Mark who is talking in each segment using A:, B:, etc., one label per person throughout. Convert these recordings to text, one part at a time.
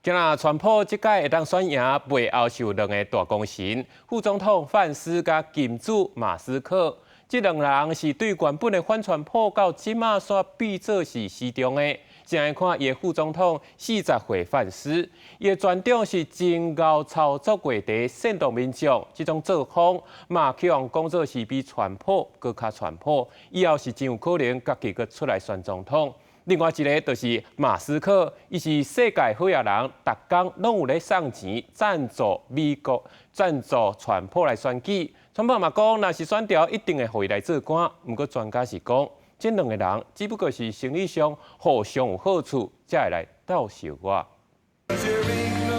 A: 今仔川普這屆會當選贏，背後是有兩个大功臣，副總統范斯佮金主馬斯克。這兩人是對原本的反川普到這馬煞變做是死忠的。先來看伊的副總統40歲范斯，伊的專長是真𠢕操作話題，煽動民眾，這種作風嘛去予人講做是比川普閣較川普，以後是真有可能家己閣出來選總統。另外一个就是馬斯克，伊是世界好額人，逐工攏有咧送錢贊助美國、贊助川普來選舉。川普嘛講，若是選著，一定會予伊來做官。毋過專家是講，這兩个人只不過是生意上互相有好處，才會來鬥相倚。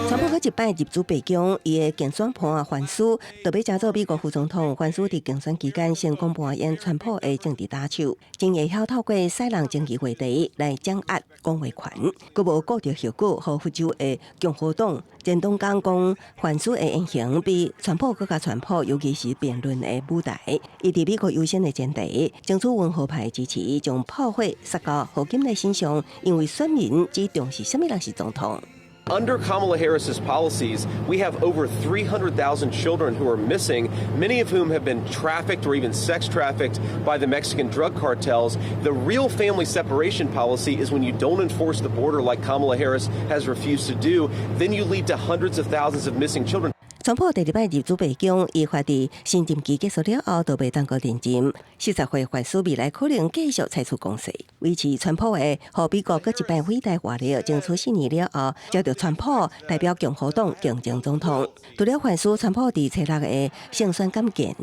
B: 川普閣一擺入主白宮，伊的競選伴范斯就欲成做美國副總統。范斯佇競選期間成功扮演川普的政治打手，真會曉透過使人爭議話題來掌握講話權，閣無顧著後果，予佛州的共和黨前黨工講范斯的言行比川普閣較川普，尤其是辯論的舞台。伊佇美國優先的前提，爭取溫和派支持，將炮火殺到賀錦麗身上，因為選民只重視啥物人是總統。
C: Under Kamala Harris's policies, we have over 300,000 children who are missing, many of whom have been trafficked or even sex trafficked by the Mexican drug cartels. The real family separation policy is when you don't enforce the border like Kamala Harris has refused to do, then you lead to hundreds of thousands of missing children.
B: 川普第二擺入主白宮，伊發佇新任期結束了後，就袂當閣連任。40歲范斯未來可能繼續採取攻勢，維持川普的予美國閣一擺偉大活力，爭取4年了後，才著川普代表共和黨競爭總統。除了范斯，川普佇初六的勝選感言，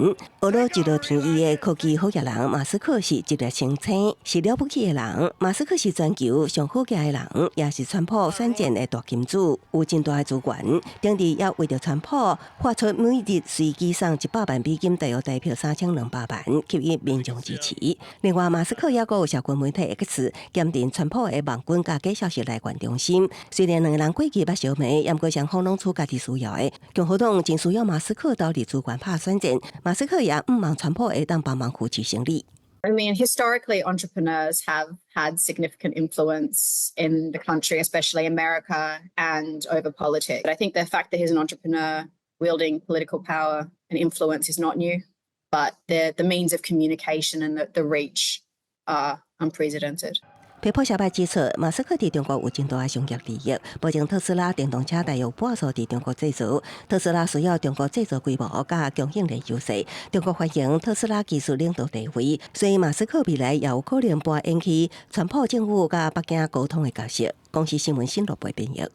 B: 俄羅一落天伊的科技好額人馬斯克是一粒星星，是了不起的人。馬斯克是全球上好額的人，也是川普選戰的大金主，有真大的資源。頂日也為著川普發出每日隨機送100萬美金，大約台幣3200萬，吸引民眾支持。另外，馬斯克也閣有社群媒體 X 兼任川普的網軍佮假消息來源中心。雖然兩个人過去捌相罵，毋過雙方攏處家己需要的。共和黨真需要馬斯克投入資源拍選戰，馬斯克也向望川普會當幫忙扶持勝利。
D: I mean, historically, entrepreneurs have had significant influence in the country, especially America, and over politics. But I think the fact that he's an entrepreneur wielding political power and influence is not new, but the means of communication and the reach are unprecedented.
B: 彭博社指出，馬斯克佇中國有真大的商業利益，目前特斯拉電動車大約半數佇中國製造，特斯拉需要中國製造規模佮供應鏈優勢，中國歡迎特斯拉技術領導地位，所以馬斯克未來也有可能扮演起川普政府佮北京溝通的角色。公視新聞新羅貝編譯。